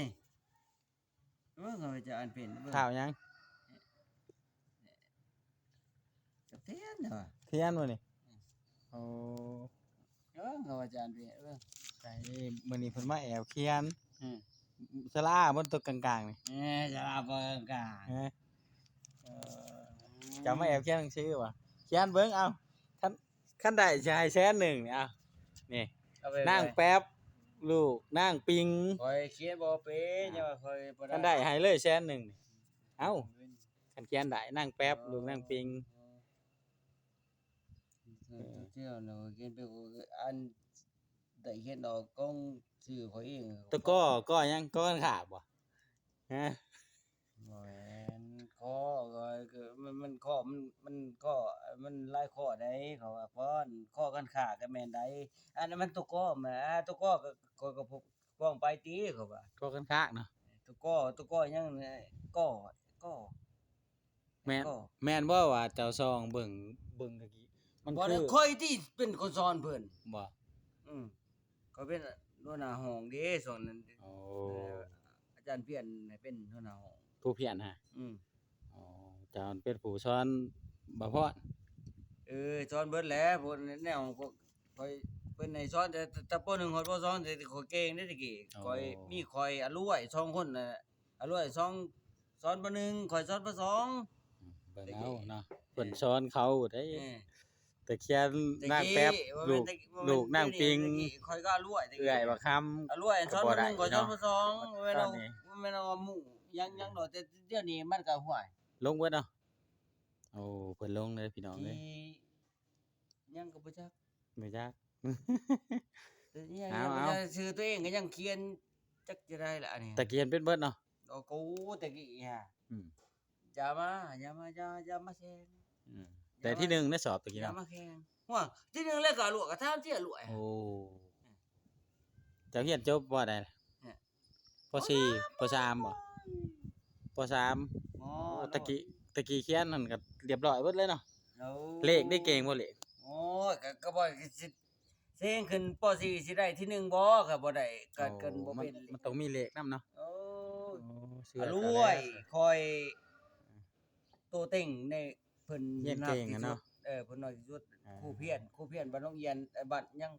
ນີ້ ເບິ່ງເຂົາຈະອ່ານເປັນ ເບິ່ງ ທ້າວຫຍັງ? ກະທຽນເນາະ ທຽນບໍ່ນີ້? ໂອ້ ເອີ ເຂົາວ່າຈານເວ ເອີ ໃສ່ ມື້ນີ້ເພິ່ນມາແອບຂຽນ ອືມ ສະຫຼະບໍ່ ໂຕກາງໆນີ້ ເອີ ສະຫຼະບໍ່ກາງໆ ເອີ ເອີ ເຈົ້າມາແອບຂຽນໜັງສືບໍ່? ຂຽນເບິ່ງ ເອົາ ຄັນ ຄັນໄດ້ຊິໃຫ້ແສນໜຶ່ງນີ້ ເອົາ ນີ້ ນາງແປັບ ລູກນາງປິງ ຂ້ອຍຂຽນບໍ່ເປັນ ຍັງວ່າຂ້ອຍບໍ່ໄດ້ ຄັນໄດ້ໃຫ້ເລີຍແສນໜຶ່ງນີ້ ເອົ້າ ຄັນຂຽນໄດ້ ນາງແປັບ ລູກນາງປິງ ເອີ ເຈົ້າເນາະ ຂຽນເປັນ ອັນ ໄດ້ຂຽນອອກຂອງຊື່ຂ້ອຍເອງ ໂຕ ກໍ ກໍຫຍັງ? ກໍກັນຂ້າບໍ່? ຮະ? ບໍ່ແມ່ນ ກໍ ກໍ ກໍ ມັນ ມັນ ກໍ ມັນ ມັນ ກໍ ມັນຫຼາຍຂໍ້ໃດ ເຂົາວ່າ ປ້ອນ ກໍກັນຂ້າກໍແມ່ນໃດ ອັນນັ້ນມັນໂຕກໍ ມາ ໂຕກໍ ກໍ ກໍ ກໍ ປ້ອງໄປຕິ ເຂົາວ່າ ກໍກັນຂ້າເນາະ ໂຕກໍ ໂຕກໍຫຍັງ ກໍ ກໍ ແມ່ນ ກໍ ແມ່ນບໍ່ວ່າເຈົ້າສ່ອງເບິ່ງ ເບິ່ງຕະກີ້ ມັນ ບໍ່ ຄື ຂ້ອຍຕິເປັນຄົນສອນເພິ່ນ ບໍ່? ອືມ ຂ້ອຍເປັນຫົວໜ້າຫ້ອງເດ້ ຊ່ວງນັ້ນ ໂອ້ ເອີ ອາຈານພຽນໃຫ້ເປັນຫົວໜ້າຫ້ອງ ຜູ້ພຽນຫະ? ອືມ ອໍ ເຈົ້າເປັນຜູ້ສອນບ່າວພອນ ເອີ ສອນເບິດແຫຼະ ພວກແນວ ພວກຂ້ອຍ ເພິ່ນໃຫ້ສອນແຕ່ ແຕ່ ແຕ່ ປໍໜຶ່ງ ຮອດ ປໍສອງ ແຕ່ຂ້ອຍເກັ່ງເດ້ຕະກີ້ ອໍ ຂ້ອຍມີຂ້ອຍ ອາລວຍ ສອງຄົນນະ ອາລວຍສອງ ສອນ ປໍໜຶ່ງ ຂ້ອຍສອນ ປໍສອງ ອືມ ເບິ່ງເອົາເນາະ ເພິ່ນສອນເຂົາໄດ໋ ເອີ ຕະຄຽນ ຕະກີ້ ນາງແປັບ ລູກ ລູກນາງປິງ ຕະກີ້ ຂ້ອຍກໍອາລວຍ ຕະກີ້ ເອື້ອຍບັກຄຳ ອາລວຍສອນ ປໍໜຶ່ງ ຂ້ອຍສອນ ປໍສອງ ບໍ່ແມ່ນວ່າໝູ່ຫຍັງ ຫຍັງດອກ ແຕ່ດຽວນີ້ມັນກໍ ຫ້ວຍ ລົງເບິດເນາະ ໂອ້ ເພິ່ນລົງເດີພີ່ນ້ອງເອີຍ ທີ່ ຫຍັງກໍບໍ່ຈັກ ບໍ່ຈັກ ແຕ່ອີຫຍັງ ເອົາ ຫຍັງ ເອົາ ຊື່ຕົວເອງກໍຍັງຂຽນ ຈັກຈະໄດ້ລະອັນນີ້ ຕະກຽນເປັນເບິດເນາະ ໂອ້ໂກ ຕະກີ້ຫະ ອືມ ຢ່າມາ ຢ່າມາ ຢ່າ ຢ່າມາແຂ່ງ ອືມ ແຕ່ທີໜຶ່ງໃນສອບຕະກີ້ເນາະ ຢ່າມາແຂ່ງ ຫົວ ທີໜຶ່ງແລ້ວກໍອາລວຍ ກໍຖາມຕິອາລວຍ ໂອ້ ເຈົ້າຮຽນຈົບ ປໍໃດລະ? ຮະ ປໍສີ່ ປໍສາມບໍ? ປໍສາມ ອໍ ຕະກີ້ ຕະກີ້ຂຽນຫັ້ນກໍລຽບລ້ອຍເບິດເລີຍເນາະ ໂອ້ ເລກໄດ້ເກັ່ງບໍ່ເລກ? ໂອ້ຍ ກໍ ກໍບໍ່ ຊິເສັງຂຶ້ນ ປໍສີ່ ຊິໄດ້ທີໜຶ່ງບໍ່? ກໍບໍ່ໄດ້ ກໍ ໂອ້ ກໍບໍ່ເປັນ ມັນ ມັນຕ້ອງມີເລກນຳເນາະ ໂອ້ຍ ໂອ້ ເຊື່ອ ອາລວຍ ຂ້ອຍ ໂຕເຕັງໃນ ເພິ່ນຮຽນເກັ່ງ ຮຽນໜັກທີ່ສຸດ ເນາະ ເອີ ເພິ່ນໜັກທີ່ສຸດ ອ່າ ຄູພຽນ ຄູພຽນບ້ານໜອງອຽນ ເອີ ບ້ານຫຍັງ